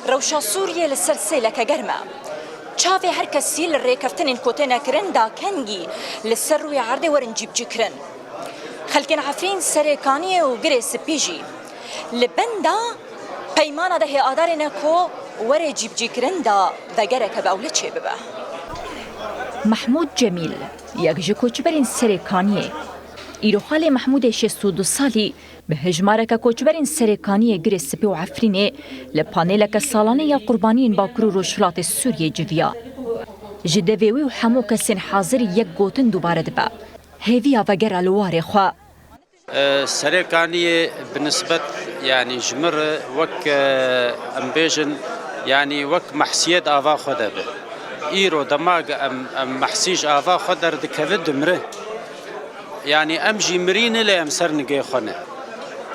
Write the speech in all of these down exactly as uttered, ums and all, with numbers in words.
Rewşa Sûriyê li ser sêleke germ e. Çavê her kesî li rêkeftinên ku têne kirin da kengî li ser rûyê erdê werin cîbicîkirin. Xelkên Efrîn, Serê Kaniyê û Girê Spî jî li benda peymana dehê Adarê ne ku were cîbicîkirin da vegereke bi ewle çêbibe. Mehmûd Cemîl, yek ji koçberên Serê Kaniyê. Îro xalê Mehmûdê şêst û du salî, bi hejmareke koçberên Serê Kaniyê, Girê Spî û Efrînê li paneleke salanê ya qurbaniyên Bakur û Rojhilatê Sûriyê civiya. Ji devê wî û hemû kesên hazir yek gotin dubare dibe. Hêviya vegera li warê xwe. E, Serê Kaniyê bi nisbet, yanî ji min re wek, e, em bêjin, yanî wek mehsiyê di ava xwe de be. Îro dema em, em mehsî ji ava xwe derdikeve dimre. Yanî em jî mirî ne lê em ser nigê xwe ne.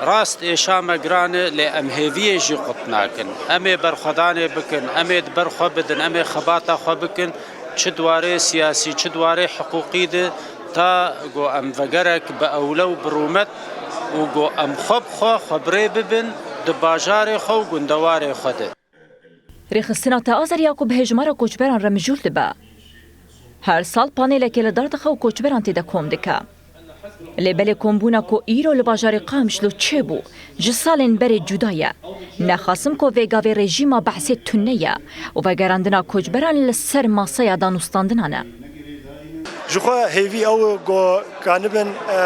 Rast êşa me giran e lê em hêviyê jî qut nakin. Em ê berxwedanê bikin, em ê di ber xwe bidin, em ê xebata xwe bikin, çi di warê siyasî, çi di warê hiqûqî de, ta ku em vegerek bi ewle û bi rûmet û ku em xwe bi xwe xwe bi rê bibin di bajarê xwe û gundewarê xwe de. Rêxistina Teazerî ya ku bi hejmara koçberan re mijûl dibe. Her sal panelekê li dar dixe û koçberan tê de kom dike. Lê belê kombûna ku îro li bajarê Qamşlo çêbû, ji salên berê cuda ye. Nexasim ku vê gavê rejîma behsê tune ye û vegerandina koçberan li ser masaya danûstandinan e. Ji xwe hêvî ew e ku kanibin, e,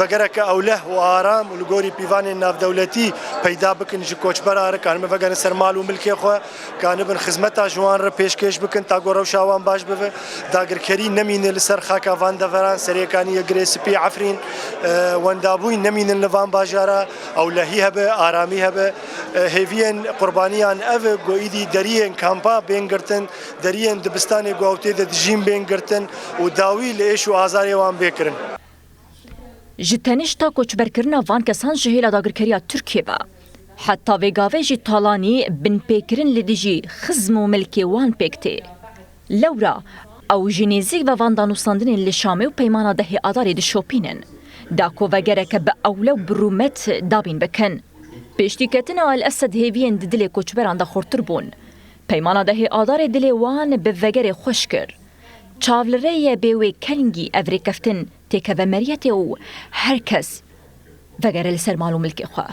vegereke ewleh û aram û li gorî pîvanên navdewletî peyda bikin ji koçbera re, kanibin vegerin ser mal û milkê xwe, kanibin xizmeta ji wan re pêşkêş bikin, ta ku rewşa wan baş bibe. Dagirkerî nemîne li ser xaka van deveran, Serê Kaniyê, Girê Spî, Efrîn, e, wendabûyî nemînin li van bajara, ewlehî hebe, aramî hebe. E, hêviyên qurbaniyan ev e ku îdî deriyên kampa bên girtin, deriyên dibistanê ku ew tê de dijîn bên girtin û dawî li êş û azarê wan bê kirin. Ji tenişta koçberkirina van kesan ji hêla dagirkeriya Tirkiyê ve, heta vê gavê jî talanî binpêkirin li dijî xizm û milkê wan pêk tê. Lewra ew ji nêzîk ve van danûstandinên li Şamê û peymana dehê Adarê dişopînin, da ku vegereke bi ewle û bi rûmet dabîn bikin. Pêştîketina El Esed hêviyên di dilê koçberan de xurtir bûn. Peymana dehê Adarê dilê wan bi vegerê xweş kir. Çav li rê ye bê wê kengî ev rêkeftin têkeve meriyetê û her kes vegere li ser mal û milkê xwe.